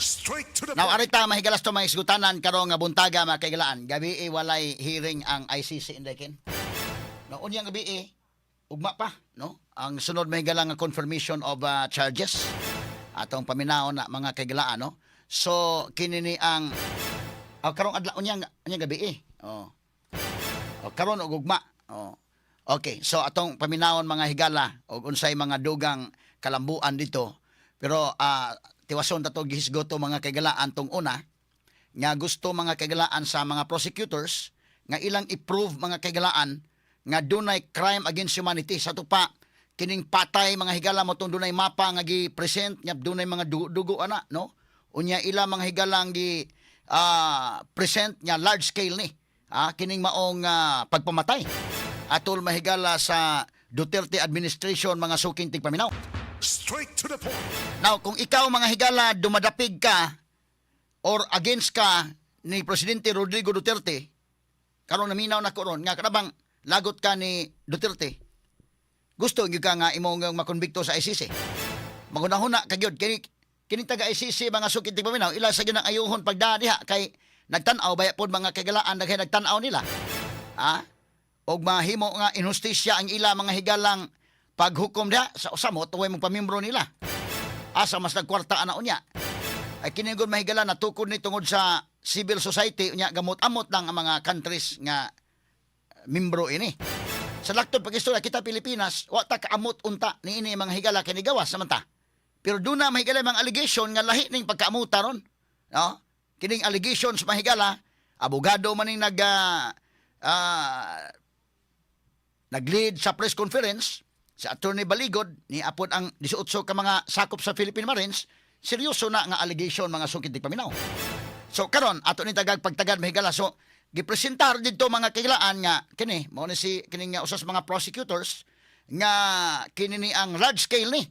Straight to the Now, point. Arita mahigalas to mga isgutanan karong nga buntaga, mga kaigalaan. Gabi eh, walay hearing ang ICC, Indekin. No, unyang gabi eh, ugma pa, no? Ang sunod, mahigala, nga confirmation of charges. Atong paminaon na, mga kaigalaan, no? So, kini ni ang karong adlaw, unyang gabi eh. Oh. Oh, karon og ugma. Oh. Okay, so atong paminawon, mga higala, og unsay mga dugang kalambuan dito. Pero tiwason ta to gihisgoto, mga kaigalaan, tong una nga gusto, mga kaigalaan, sa mga prosecutors nga ilang i-prove, mga kaigalaan, nga dunay crime against humanity sa tupa kining patay, mga higala mo, tong dunay mapa nga gi-present nga dunay mga dugo, dugo ana, no? Unya ila, mga higala, gi present nga large scale ni kining maong pagpamatay atol, mahigala, sa Duterte administration, mga suking tigpaminaw. Straight to the point. Now, kung ikaw, mga higala, dumadapig ka or against ka ni Presidente Rodrigo Duterte, karon naminaw na ko ron nga kanabang lagot ka ni Duterte, gusto gyud ka nga imong makonbikto sa ICC. Magunahuna ka gyud kini kini taga ICC, mga suking tigpaminaw, ila sa gyud ang ayuhon pagdaan diha kay nagtan-aw baya pod, mga kagalaan, daghay nagtan-aw nila. Ha? Og mahimo nga inhustisya ang ila, mga higalang, paghukom diha sa usa mo tuway mong pamimbro nila. Asa mas nagkwarta ana unya? Ay kini gud, mahigala, natukod ni tungod sa civil society, unya gamot-amot lang ang mga countries nga membro ini. Sa laktod pag-istorya kita Pilipinas, wa ta kaamot unta niini, mga higala, kini gawas naman ta. Pero doon na, mahigala, mga allegation nga lahi ning pagkaamuta ron. No? Kining allegations, mahigala, abogado man ning nag-lead sa press conference, si Attorney Baligod, ni apod ang 18 ka mga sakop sa Philippine Marines, seryoso na nga allegation, mga sukid paminaw. So karon ato ni tagag pagtagad, mahigala. So gipresentar didto, mga kailaan, nga kini mao ni si kini nga usa sa mga prosecutors nga kini ni ang large scale ni.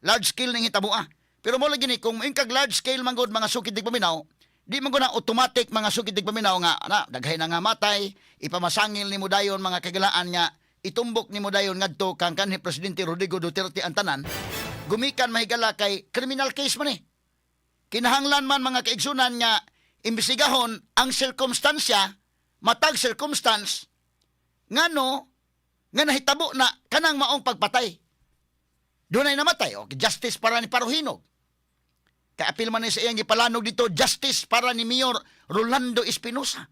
Large scale ning hitaboa. Pero mo lagi ni kung ingkag large scale man gud, mga sukid paminaw, di man gud na automatic, mga sukid paminaw, nga na daghay na nga matay, ipamasangil nimo dayon, mga kailaan, nga itumbok nimo dayon ngadto kang kanhi Presidente Rodrigo Duterte ang tanan. Gumikan, mahigala, kay criminal case man eh. Kinahanglan man, mga kaigsunan, nga imbestigahon ang sirkumstansya, matag circumstance ngano nga nahitabo na kanang maong pagpatay. Dunay namatay, o justice para ni Parohinog. Kay apil man ni sa iyang gipalanog dito, justice para ni Mayor Rolando Espinosa.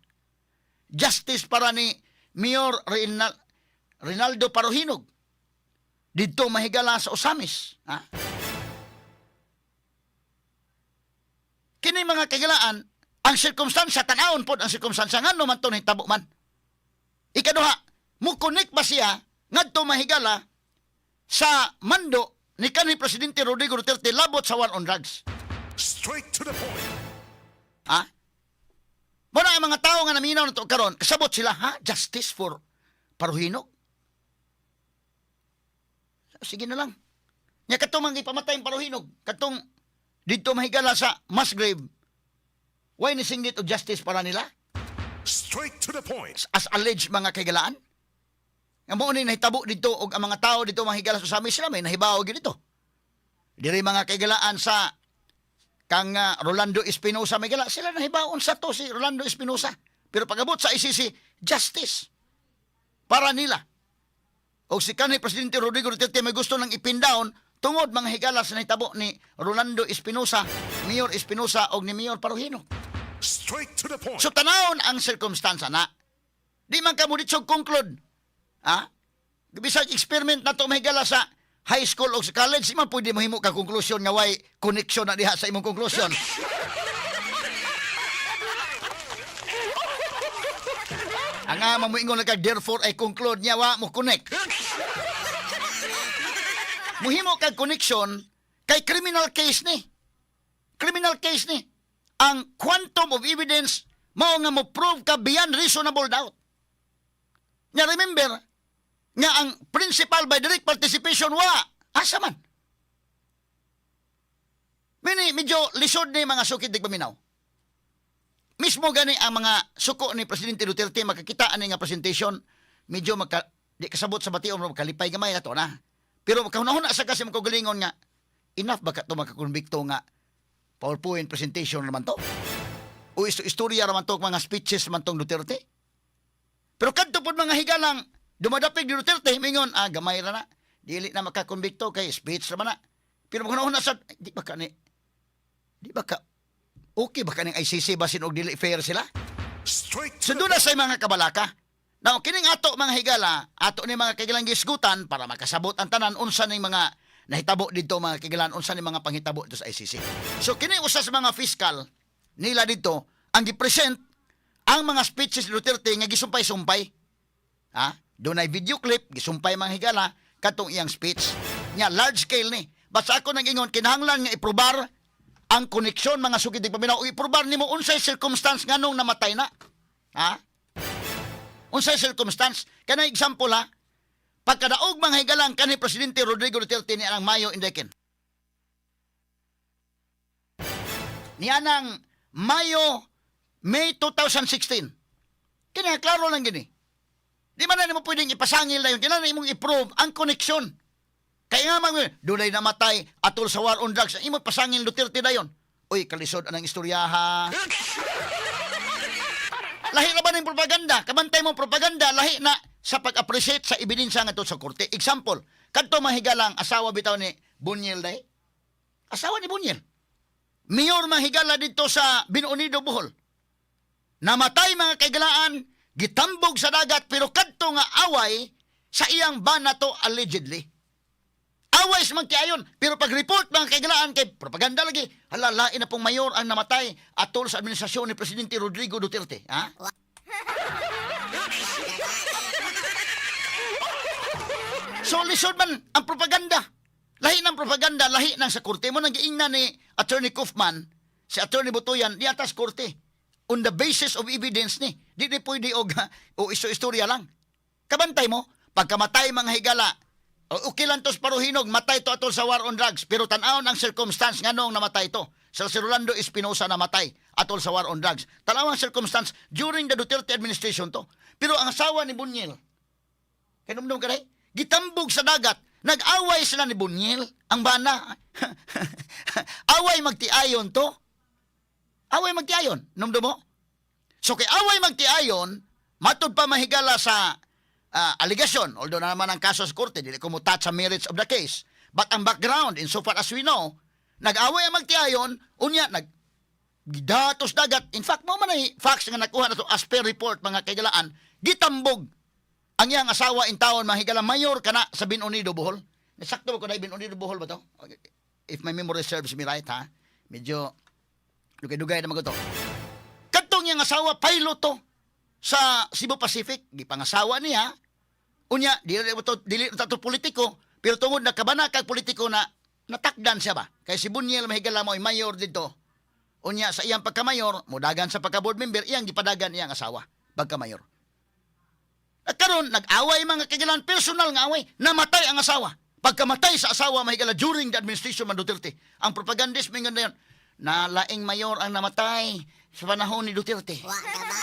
Justice para ni Mayor Rinaldo Parohinog. Dito, mahigala, sa Ozamiz. Ha? Kini, mga kaigalaan, ang sirkumstansya, tanawon pod ang sirkumstansya, ngano man to nahitabo man. Ikaduha, mo-connect ba siya ngadto, mahigala, sa mando ni kanhi Presidente Rodrigo Duterte labot sa war on drugs? Straight to the point. Ha? Muna ang mga tao nga naminaw na to karon, kasabot sila, ha? Justice for Parohinog? Sige na lang. Nya katong mga ipamatay ang Parohinog, katong didto, mahigala, sa mass grave, why ni singgit og justice para nila? Straight to the point. As alleged, mga kaigalaan. Nga mao ni nahitabo dito og ang mga tao dito, mahigala, sa Ozamiz, sila may nahibaw gyud dito. Diri, mga kaigalaan, sa kang Rolando Espinosa, mahigala, sila nahibaon sa to si Rolando Espinosa. Pero pag-abot sa ICC, justice para nila. O si kanhi Presidente Rodrigo Duterte may gusto nang ipin down tungod, mga higala, sa nahitabo ni Rolando Espinosa, Mayor Espinosa og ni Mayor Parohinog. Straight to the point. So tanawon ang sirkumstansya na. Di man ka mo ditsog conclude. Ha? Bisag experiment na to, mahigala, sa high school o sa college, di man pwede mohimo ka conclusion nga way connection na diha sa imong conclusion. Ang ama mo ingon kag "Therefore I conclude" niya wa mo connect. Muhimo kag connection kay criminal case ni. Criminal case ni. Ang quantum of evidence mao nga mo prove ka beyond reasonable doubt. Nya remember nga ang principal by direct participation wa asa man. Mini medyo lisod ni, mga sukid paminaw. Mismo gani ang mga suko ni Presidente Duterte makakita ani nga presentation, medyo maka di kasabot sa bation, makalipay gamay ato na. Pero kahunahuna sa kasi makagalingon nga enough ba ka to makakonbikto nga PowerPoint presentation naman to. O istorya naman to, mga speeches naman tong Duterte. Pero kadto pod, mga higalang dumadapig ni Duterte, mingon, "Ah, gamay ra na. Dili na makakonbikto kay speech naman na." Pero kung na sa, di ba ka, okay ba kaning ICC basin og dili fair sila? Straight So to the doon na sa mga kabalaka. Now, kining ato, mga higala, ato ni mga kagilang gisgutan para makasabot ang tanan unsa ning mga nahitabo didto, mga kagilan, unsa ning mga panghitabo dito sa ICC. So kini usa sa mga fiscal nila didto ang gipresent ang mga speeches ni Duterte nga gisumpay-sumpay. Ha? Dunay video clip, gisumpay, mga higala, katong iyang speech. Nya large scale ni. Basta ako nang ingon, kinahanglan nga iprobar ang koneksyon, mga sukid paminaw. Iprobar nimo unsay circumstance nganong namatay na. Ha? Unsay circumstance? Kanang example ha. Pagkadaog, mga higalang, kanhi Presidente Rodrigo Duterte ni anang Mayo Indekin. Ni anang Mayo, May 2016. Kini klaro lang gini. Di man na nimo pwedeng ipasangil na yun. Kailangan imong i-prove ang koneksyon. Kaya nga man, dunay namatay atol sa war on drugs. Imo pasangil Duterte na yon. Uy, kalisod anang istorya ha. Lahi na ba ng propaganda? Kabantay mo propaganda, lahi na sa pag-appreciate sa ebidensya nga sa korte. Example, kadto mahigalang asawa bitaw ni Bunyel day. Asawa ni Bunyel. Mayor, mahigala, dito sa Binondo, Bohol. Namatay, mga kaigalaan, gitambog sa dagat, pero kadto nga away sa iyang bana to allegedly. Away sa magtiayon, pero pag-report, mga kaigalaan, kay propaganda lagi, hala, lain na pong mayor ang namatay atol sa administrasyon ni Presidente Rodrigo Duterte. Ha? So lisod man ang propaganda. Lahi ng propaganda, lahi ng sa korte. Mo nang giingnan ni Attorney Kaufman, si Attorney Butuyan, di atas korte. On the basis of evidence ni. Di di pwede og o iso istorya lang. Kabantay mo, pagkamatay, mga higala, okay lang tos paruhinog, matay to atol sa war on drugs, pero tan-awon ang circumstance nganong namatay to. Sa si Rolando Espinosa namatay atol sa war on drugs. Tan-aw ang circumstance, during the Duterte administration to. Pero ang asawa ni Bunyel, kanumdum ka day? Gitambog sa dagat. Nag-away sila ni Bunyel, ang bana. Away magtiayon to. Away magtiayon. Numdum mo? So kay away magtiayon, matud pa, mahigala, sa allegation, although na naman ang kaso sa korte, dili ko mo touch sa merits of the case. But ang background, insofar as we know, nag-away ang magtiayon, unya, nag gidatos dagat. In fact, mo man ay facts nga nakuha na to as per report, mga kaigalaan, gitambog ang iyang asawa in taon, mga higala, mayor kana sa Binondo, Bohol. Sakto ba ko na Binondo, Bohol ba to? Okay. If my memory serves me right ha. Medyo dugay-dugay naman ko to. Kadtong iyang asawa, pilot to sa Cebu Pacific, gipangasawa niya. Unya, dili to politiko, pero tungod nakabana kag politiko na natakdan siya ba. Kay si Bunyel, mahigala, mo ay mayor dito. Unya sa iyang pagkamayor, mudagan sa pagka-board member, iyang gipadagan iyang asawa pagkamayor. At karon nag-away, mga kagilan, personal nga away, namatay ang asawa. Pagkamatay sa asawa, mahigala, during the administration man Duterte, ang propagandist mingon na yun, na laing mayor ang namatay sa panahon ni Duterte. Wa ka ba?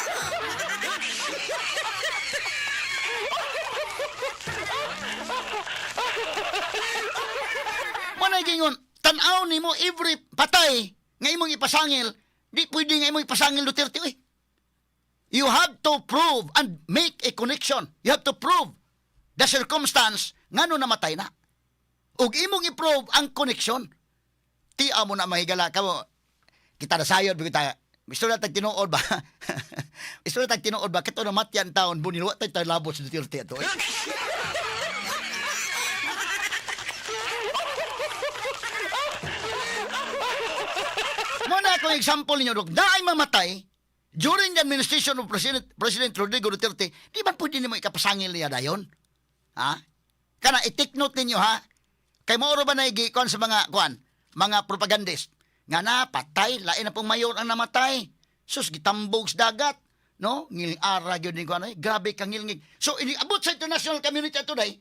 Mo na gingon, tan-aw nimo every patay nga imong ipasangil, di pwede nga imong ipasangil Duterte uy. You have to prove and make a connection. You have to prove the circumstance ngano namatay na. Ug imong i-prove ang connection. Ti amo na, mahigala, kamo. Kita na sayod kita. Gusto na tag tinuod ba? Gusto na tag tinuod ba? Kato namatyan taon bunil wa tay labot sa Duterte ato. Eh. Mo na akong example ninyo, Dok. Na ay mamatay during the administration of President Rodrigo Duterte, di ba pwede nimo ikapasangil niya dayon? Ha? Kana i-take note ninyo ha. Kay mauro ba na kuan sa mga kuan, mga propagandist nga na patay lain na pong mayor ang namatay. Sus, gitambog sa dagat, no? Ngil-ara gyud ni kuan ay. Grabe kang ngilngig. So iniabot sa international community ato day.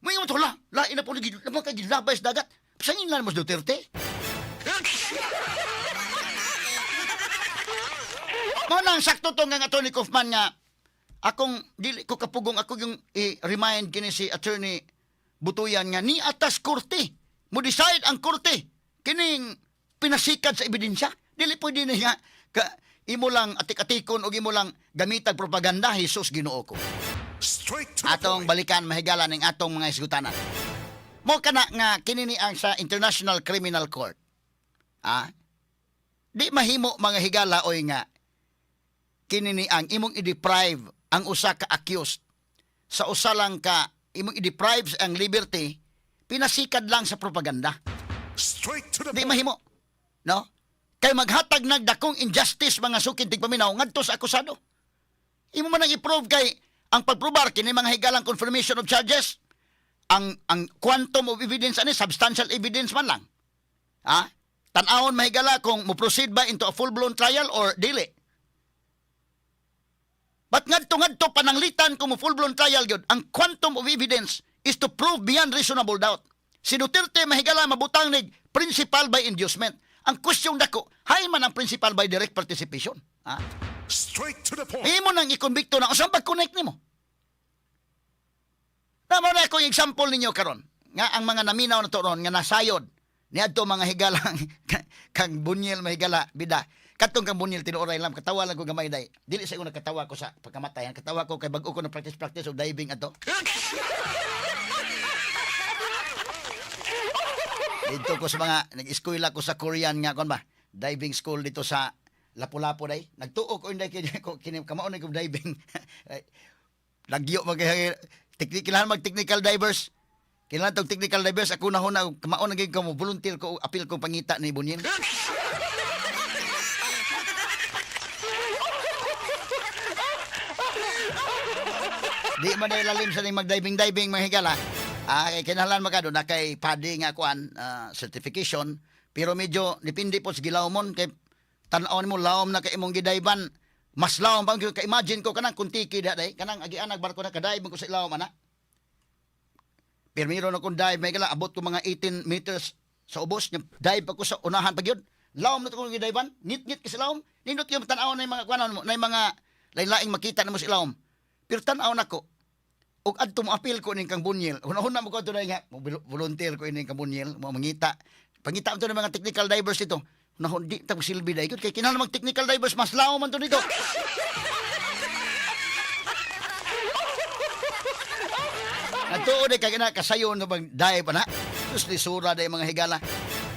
Moingon to la, lain na po ni kay gilabay sa dagat. Pasangil lang mo sa Duterte. Mo nang sakto to nga Attorney Kaufman nga akong dili ko kapugong, ako yung i-remind kini si Attorney Butuyan nga ni atas korte mo decide ang korte kining Pinasikad sa ebidensya. Dili pwede na nga ka, imo lang atik-atikon o imo lang gamitag propaganda, Jesus Ginoo ko. Straight to the Atong point. balikan, mahigala, ning atong mga isgutanan. Mo kana nga kini ni ang sa International Criminal Court. Ah? Di mahimo, mga higala oy, nga kini ni ang imong i-deprive ang usa ka accused sa usa lang ka imong i-deprive ang liberty pinasikad lang sa propaganda. Straight to the Di point. mahimo. No? Kay maghatag nag dakong injustice, mga sukid tigpaminaw, ngadto sa akusado. Imo man ang i-prove kay ang pagprobar kini, mga higalang, confirmation of charges, ang quantum of evidence ani substantial evidence man lang. Ha? Tan-awon, mahigala, kung mo proceed ba into a full-blown trial or dili. But ngadto ngadto pananglitan kung mo full-blown trial gyud, ang quantum of evidence is to prove beyond reasonable doubt. Si Duterte, mahigala, mabutang nig principal by inducement. Ang question dako, hay man ang principal by direct participation. Ha? Straight to the point. Imo nang ikonbikto na usang pag-connect nimo. Tama na akong example ninyo karon nga ang mga naminaw na to ron nga nasayod niadto, mga higalang, kang Bunyel, mahigala, bida katong kang Bunyel, tinuoray lang katawa lang ko gamay day. Dili sa una katawa ko sa pagkamatay, katawa ko kay bag-o ko na practice practice og diving ato dito ko sa mga nag-eskwela ko sa Korean nga kon ba diving school dito sa Lapu-Lapu day. Nagtuo ko inday kini ko kini kamao na ko diving. Ay, lagyo mag technical, mag technical divers, kailangan tong technical divers. Ako na huna kamao na gyud ko mo volunteer ko, apil ko pangita ni Bunyin. Di man na lalim sa ning mag-diving diving, mga higala. Ah, kay kinahanglan man ka na kay PADI nga kuan certification, pero medyo depende po sa gilawmon kay tan-awon mo lawom na kay imong gidayban, mas lawom pa ka. Imagine ko kanang Kon-Tiki da day, kanang agian barko na kadive ko sa ilawom ana. Pirmiro na kong dive may gala, abot ko mga 18 meters sa ubos nya, dive pa ko sa unahan pa gyud. Lawom na to kong gidayban, ngit-ngit ka sa lawom. Nindot yung tan-awon na yung mga kuan mo na yung mga lain-laing makita namo sa ilawom, pero tan-aw nako ug adto mo apil ko ning kang Bunyel. Hunahuna mo ko adto na nga mo volunteer ko ining kang Bunyel mo mangita. Pangita to ng mga technical divers dito. Hunahon di ta silbi dai kay kinahanglan mag technical divers, mas laom man to dito. Nagtuo di kay na kasayon na bang dive ana. Sus, lisura day, mga higala.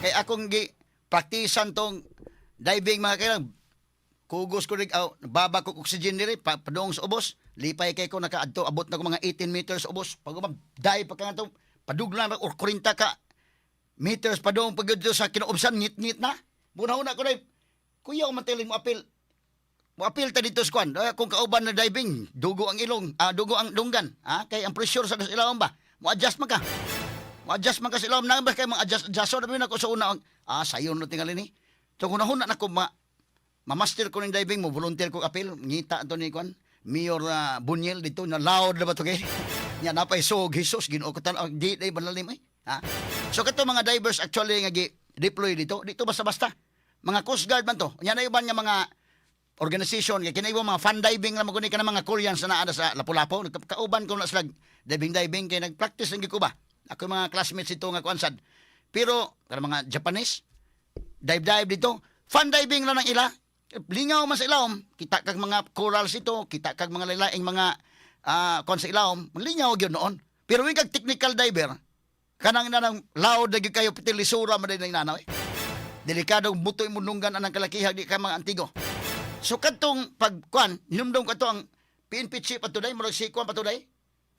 Kay akong gi praktisan tong diving, mga kailang, kugos ko rin, aw, baba ko oxygen diri pa, padung sa ubos. Lipay kay ko nakaadto, abot na ko mga 18 meters sa ubos. Pag umab dive pa ka nga to, paduglan or 40 ka meters padung pag dito sa kinaubsan, ngit-ngit na. Bunahuna ko na, kuya, man tiling mo apil. Mo apil ta dito sa kwan. Eh, kung kauban na diving, dugo ang ilong, dugo ang dunggan. Ah, kay ang pressure sa ilawom ba? Mo adjust man ka. Mo adjust man ka sa ilawom na ba kay mga adjust adjust na ko sa una. Ah, sayon na tingali ni. So kung nahuna na ko ma mamaster ko ng diving, mo volunteer ko apil, ngita to ni kwan. Mayor Bunyel dito na loud na ba to kay? Nya napay sog, Jesus Ginoo ko, tan di day balalim ay. Ha? So kato mga divers actually nga gi deploy dito, dito basta-basta. Mga Coast Guard man to. Nya na uban nga mga organization kay kinaiba mga fun diving lang maguni ka ng mga Koreans na naa sa Lapu-Lapu. Kauban ko na sila diving diving kay nagpractice lang gyud ko ba. Ako yung mga classmates ito nga kuan sad. Pero kana mga Japanese dive dive dito, fun diving lang ang ila. Lingaw man sa ilawom, kita kag mga corals ito, kita kag mga lalaing mga kuan sa ilawom, lingaw gyud noon. Pero wing kag technical diver, kanang nanang loud na gyud kayo piti lisura man din ang nanaw eh. Delikado buto imong nunggan anang kalakihag di ka mga antigo. So kadtong pagkuan, hinumdum kato ang PNP chief ato day, murag si kuan pa to day.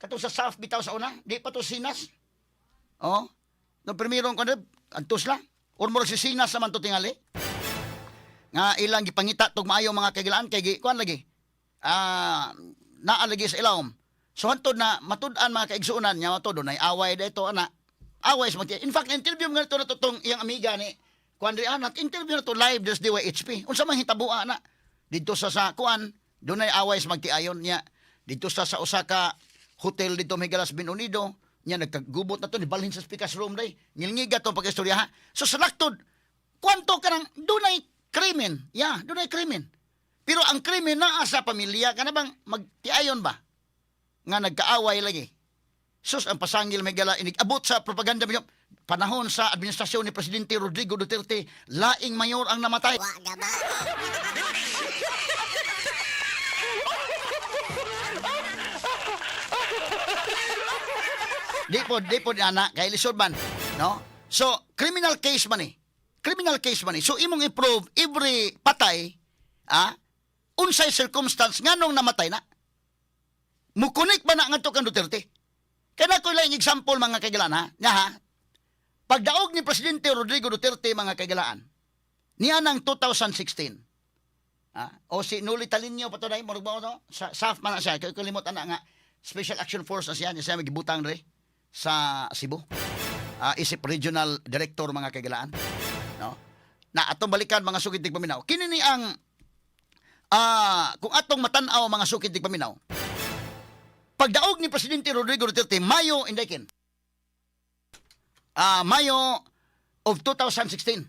Katong sa South bitaw sa una, di pa to Sinas. Oh. No primerong kuan antos la. Or murag si Sinas naman to tingali. Nga ilang gipangita tog maayo, mga kagilaan, kay gi kuan lagi. Naa lagi sa ilawom. So hantod na matud-an, mga kaigsuonan, nya matud nay away dito ana. Away sa mga. In fact, interview nga to na to tong iyang amiga ni kuan diri anak, interview na to live des DYHP. Unsa man hitabua na didto sa kuan, dunay away sa magtiayon niya didto sa usa ka hotel dito Megalas Bin Unido niya, nagkagubot na to ni balhin sa speaker's room day. Ngilngiga tong pag-istorya ha. So sa laktod kwanto ka nang dunay krimen. Yeah, dunay krimen. Pero ang krimen naa sa pamilya kana bang magtiayon ba nga nagkaaway lagi. Sus, ang pasangil may gala inig abot sa propaganda minyo. Panahon sa administrasyon ni Presidente Rodrigo Duterte, laing mayor ang namatay. Wa gaba. Di po ana kay lisod man, no? So, criminal case man eh. Criminal case man eh. So imong i-prove every patay, unsay circumstance nganong namatay na? Mukunik ba na ngadto kang Duterte? Kaya ko lang example, mga kaigalaan, ha? Nga ha? Pagdaog ni Presidente Rodrigo Duterte, mga kaigalaan, niya ng 2016, o si Noli Talinio pa to dai, murag ba to? Sa SAF man na siya, kay kalimot ana nga Special Action Force na siya, niya siya magibutang re sa Cebu. Isip regional director, mga kaigalaan. No? Na atong balikan, mga sukid tigpaminaw. Kini ni ang kung atong matan-aw, mga sukid tigpaminaw. Pagdaog ni Presidente Rodrigo Duterte, Mayo indekin. Mayo of 2016.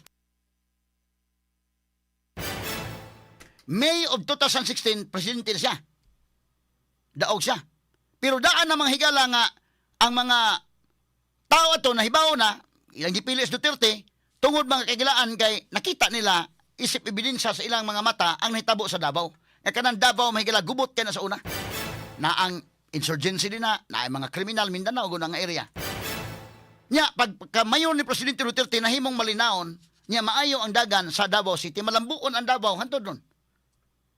May of 2016, presidente na siya. Daog siya. Pero daan na mga higala nga ang mga tao ato nahibaw na ilang gipili si Duterte tungod, mga kagilaan, kay nakita nila isip ebidensya sa ilang mga mata ang nahitabo sa Davao. Nga kanang Davao, mahigala, gubot kay na sa una. Na ang insurgency din na ang mga kriminal Mindanao guna nga area. Nya pag mayor ni Presidente Duterte, nahimong malinawon nya maayo ang dagan sa Davao City, malambuon ang Davao hantod nun.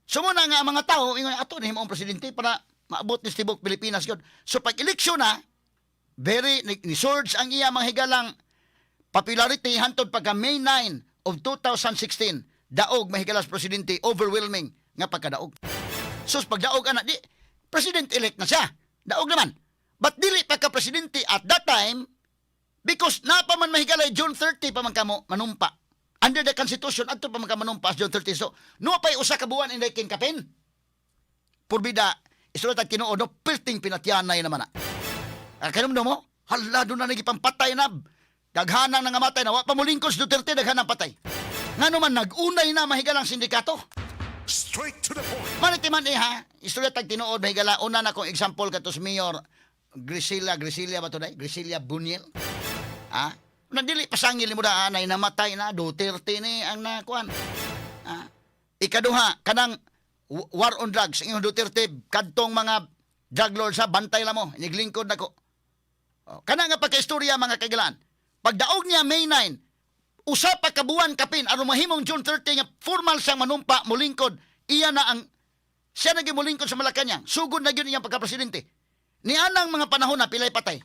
So muna nga ang mga tao ingon ato nahimo ang presidente para maabot ni tibok Pilipinas gyud. So pag eleksyon na, very ni surge ang iya mga higalang popularity hantod pagka May 9 of 2016, daog mahigalas presidente, overwhelming nga pagkadaog. So pagdaog ana di president elect na siya. Daog naman. But dili pagka presidente at that time because napa man mahigalay June 30 pa man kamo manumpa. Under the Constitution, adto pa man ka manumpa as June 30. So, no pay usa ka buwan inday king kapin. Purbida, isulat at tinuod, no, perting pinatyanay naman na. Kanum mo? Hala, doon na nagipampatay na. Daghanang nangamatay na. Wa pa mulingkod si Duterte, daghanang patay. Nga naman, nag-unay na mahigalang sindikato. Straight to the point. Maniti man eh ha, istorya tag tinuod mahigala. Una na kong example kato sa Mayor Grisela, Grisilia ba to day? Grisilia Buniel. Ha? Nandili pasangil mo da anay namatay na Duterte ni ang nakuan. Ha? Ikaduha kanang war on drugs ingon Duterte kadtong mga drug lords sa bantay la mo, niglingkod nako. Oh, kana nga pagkaistorya, mga kaigalaan. Pagdaog niya May 9, usa pa ka buwan kapin aron mahimong June 30 nga formal siyang manumpa molingkod, iya na ang siya na molingkod sa Malacañang. Sugod na gyud iyang pagka-presidente. Nianang mga panahon na pilay patay.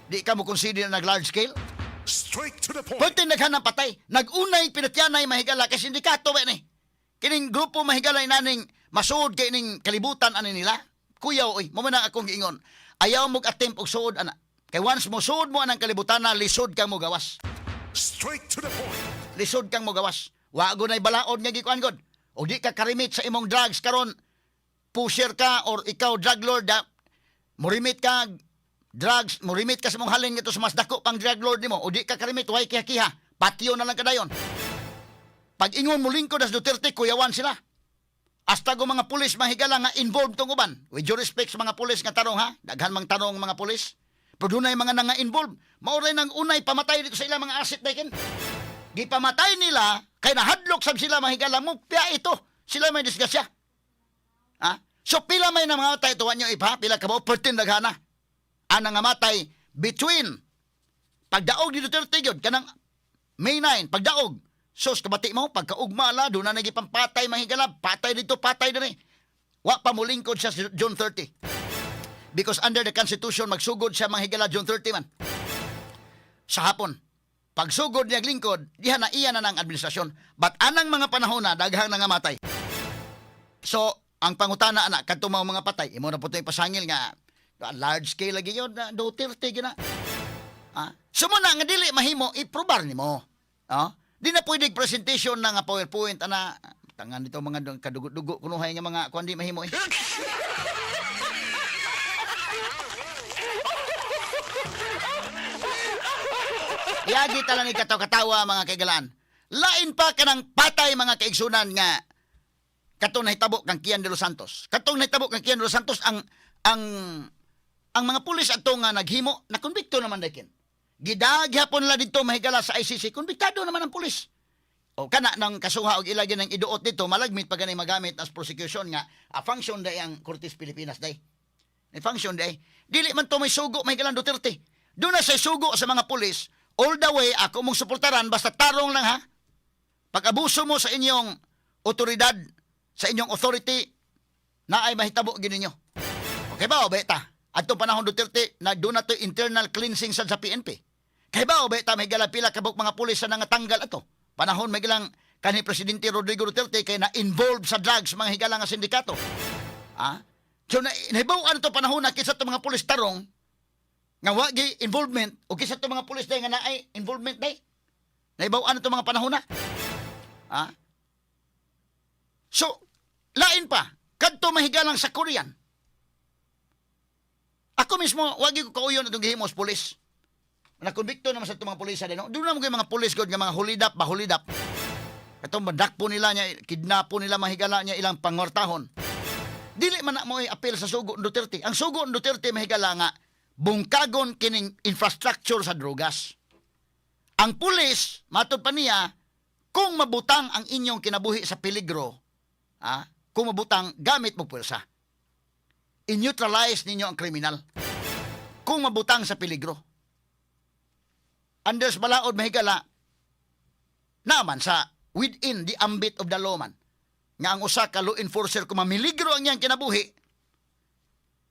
Di ka mo consider na nag large scale? Straight to the point. Pwede naghanang patay. Nag-unay pinatyanay mahigala kay sindikato ba ni? Kining grupo mahigala inaning masuod kay ning kalibutan ani nila. Kuyaw oy, mo man ang akong giingon. Ayaw mo attempt og suod ana. Kay once mo suod mo anang kalibutan na, lisod kang mo gawas. Straight to the point. Lisod kang mogawas. Wa nay balaod nga gikuan god. O di ka karimit sa imong drugs karon, pusher ka or ikaw drug lord da, morimit ka drugs, morimit ka sa imong halin ngadto sa mas dako pang drug lord nimo. O di ka karimit, way kiha-kiha. Patyo na lang kadayon. Pag ingon mo lingkod as Duterte, kuyawan sila. Hasta go mga pulis mahigala nga involved tong uban. With due respect sa mga pulis nga tarong ha, daghan mang tarong mga pulis. Pero dunay mga nanga involved. Maoray nang unay pamatay dito sa ilang mga asset dayken. Gipamatay nila kay nahadlok sab sila mahigala mo piya ito. Sila may disgrasya. Ha? So pila may namatay tuwan nyo ipa, pila ka ba 14 daghana. Ang nangamatay between pagdaog ni Duterte gyud kanang May 9 pagdaog. Sus, kabati mo pagkaugma la doon na nagipampatay mahigala, patay dito, patay diri. Wa pa mulingkod siya sa June 30. Because under the Constitution magsugod siya manghigala June 30 man. Sa hapon. Pagsugod niya lingkod, diha na iya na ng administrasyon. But anang mga panahon na daghang nangamatay. So, ang pangutana ana kadto mga patay, imo na po ito pasangil nga large scale lagi yun na Duterte gyud na. Ah, so mo na nga dili mahimo iprobar nimo. Ah, di na pwede presentation na nga PowerPoint ana tangan nito mga kadugo-dugo kunuhay nga mga kuan di mahimo eh. Yagi tala ni kataw-katawa, mga kaigalaan. Lain pa kanang patay, mga kaigsunan, nga katong nahitabo kang Kian de los Santos. Katong nahitabo kang Kian de los Santos, ang mga pulis ato nga naghimo na konbikto naman dakin. Gidagyapon nila dito, mahigala, sa ICC. Konbiktado naman ang pulis. O kana ng kasuha og ilagay ng iduot dito, malagmit pa gani magamit as prosecution nga a function day ang Cortes Pilipinas day. May function day. Dili man to may sugo, mahigala, Duterte. Doon na sa sugo sa mga pulis, all the way ako mong suportaran basta tarong lang ha. Pag abuso mo sa inyong otoridad, sa inyong authority, na ay mahitabo gininyo. Okay ba o beta? Adtong panahon Duterte na doon na to internal cleansing sa PNP. Kay ba o beta may gala pila kabuk mga pulis sa nangatanggal ato. Panahon may gilang kanhi Presidente Rodrigo Duterte kay na involved sa drugs mga higala nga sindikato. Ah? So na nahibaw-an to panahon na kinsa to mga pulis tarong nga wa gi involvement o kinsa to mga pulis day nga naay involvement day. Nahibaw-an to mga panahon na. Ah? So, lain pa, kadto mahigalang sa Korean. Ako mismo, wagi ko kauyon atong gihimos pulis. Nakonbikto naman sa itong mga pulis no? Doon naman mga pulis god nga mga hulidap ba hulidap. Katong madakpo nila niya, kidnapo nila mahigala niya ilang pangwartahon. Dili man na mo appeal sa sugo ng Duterte. Ang sugo ng Duterte, mahigala, nga bungkagon kining infrastructure sa drogas. Ang pulis, matod pa niya, kung mabutang ang inyong kinabuhi sa peligro, kung mabutang, gamit mo puwersa. I-neutralize ninyo ang kriminal. Kung mabutang sa peligro. Anders balaod, mahigala, naman sa within the ambit of the law man nga ang usa ka law enforcer, kung mamiligro ang iyang kinabuhi,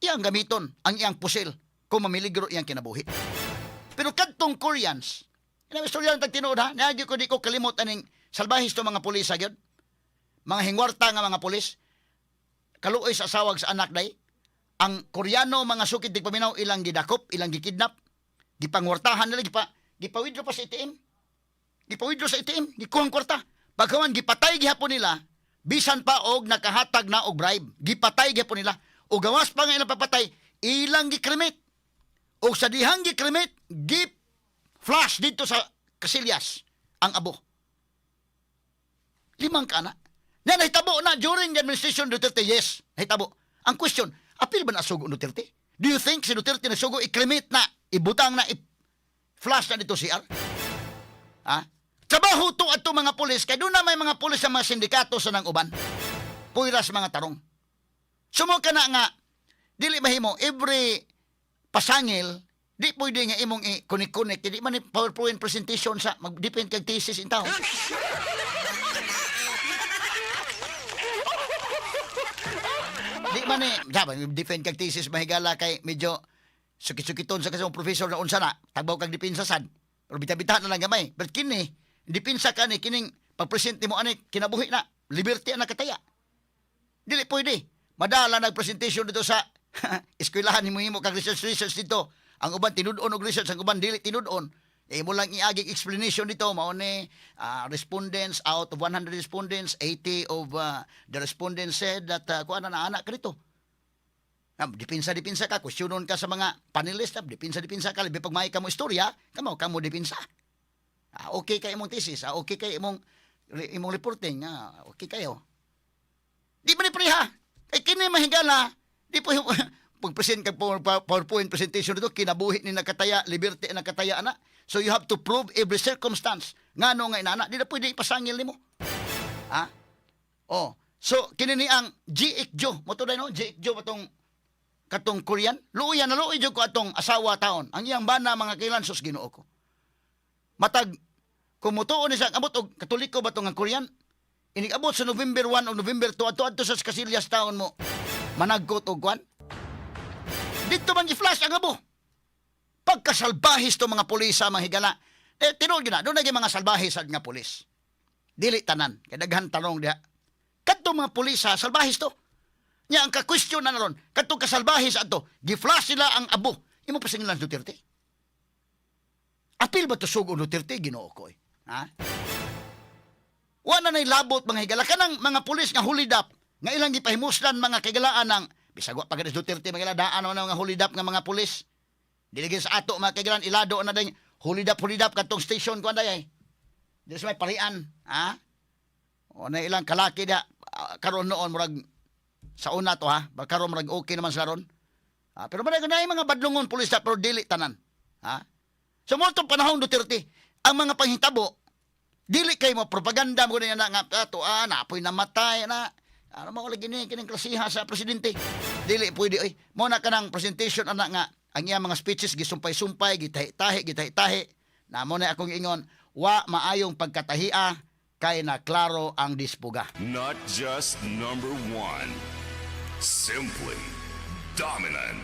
iyang gamiton ang iyang pusil kung mamiligro iyang kinabuhi. Pero kadtong Koreans, ina istorya ng tinuod ha, naagi ko, di ko kalimot aning salbahis to mga pulis gyud. Mga hingwarta nga mga pulis, kaluoy sa asawag sa anak day. Ang Koreano, mga sukid di paminaw, ilang gidakop, ilang gikidnap, gipangwartahan nila, gipa-withdraw pa sa ATM. Gipa-withdraw sa ATM, gikuhang kwarta. Pagkawan gipatay gihapon nila, bisan pa og nakahatag na og bribe, gipatay gihapon nila. O gawas pa nga ilang papatay, ilang gikremate. O sa dihang gikremate, gi flash dito sa Kasilyas ang abo. Limang kana. Na nahitabo na during the administration Duterte, yes, nahitabo. Ang question, apil ba na sugo Duterte? Do you think si Duterte na sugo i-cremate na, ibutang na, i-flash na dito CR? Ha? Trabaho to ato mga pulis, kay doon na may mga pulis sa mga sindikato sa nang uban. Puyras mga tarong. Sumo ka na nga, dili mahimo, every pasangil, di pwede nga imong i-connect-connect, di man ni PowerPoint presentation sa, mag-depend kag thesis in town. Di man ni, sabi, defend kag thesis, mahigala, kay medyo sukit-sukiton sa kasi professor na unsa na, tagbaw kag depensa sad. Pero bita-bita na lang gamay. But kini, depensa ka ni, kining pag-present mo ani, kinabuhi na, liberty ang nakataya. Dili pwede. Madala nag-presentation dito sa eskwelahan nimo, himo kag research research dito. Ang uban tinud-on og research, ang uban dili tinud-on. Imo lang iagig explanation dito mao ni respondents, out of 100 respondents, 80 of the respondents said that kuan na anak ka dito. Depensa depensa ka, questionon ka sa mga panelist, depensa depensa ka, labi pag may ka mo istorya, kamo kamo depensa. Okay kay imong thesis, okay kay imong reporting, okay kayo. Di ba ni preha? Kay kini, mahigala, di po pag-present kag PowerPoint presentation dito, kinabuhi ni nakataya, liberty nakataya ana. So you have to prove every circumstance. Ngano nga inana, di na pwede ipasangil nimo. Ha? Oh, so kini ni ang G. Mo to no, G. Jo batong katong Korean. Luoy na luoy jud ko atong asawa taon. Ang iyang bana, mga kailan, sus Ginoo ko. Matag kung mutuon ni siya abot og Katoliko ba tong ang Korean? Inig abot sa November 1 o November 2 adto adto sa Casillas taon mo managkot og kwan. Dito man gi-flash ang abo. Pagkasalbahis to mga pulis sa mga higala. Eh, tinuod gyud na, doon na mga salbahe sad nga pulis. Dili tanan, kay daghan tanong diha. Kadto mga pulis sa salbahis to. Nya ang ka-question na naron, kadtong kasalbahis adto, gi-flash sila ang abo. Imo pa singilan Duterte? Apil ba to sugo Duterte, Ginoo ko eh? Ha? Wala na'y labot, mga higala. Kanang mga pulis nga hulidap, nga ilang gipahimuslan, mga kaigalaan ng, bisag wa pa gani si Duterte, mga daan na mga hulidap nga mga pulis. Dili gyud sa ato, mga kaigalaan, ilado na din hulidap hulidap kadtong station ko anday ay. Di sa may parian, ha? O na ilang kalaki da karon noon murag sa una to ha, karon murag okay naman sila ron. Ah, pero murag na mga badlongon pulis da, pero dili tanan. Ha? So mo itong panahon Duterte, ang mga panghitabo, dili kay mo propaganda mo na nga ato ah napoy namatay na ano mo lagi ni kining klasiha sa presidente. Dili pwede oy. Mo na kanang presentation ana nga ang iya mga speeches gisumpay-sumpay, gitahi-tahi, gitahi-tahi. Na mo na akong ingon, wa maayong pagkatahia kay na klaro ang dispuga. Not just number one. Simply dominant.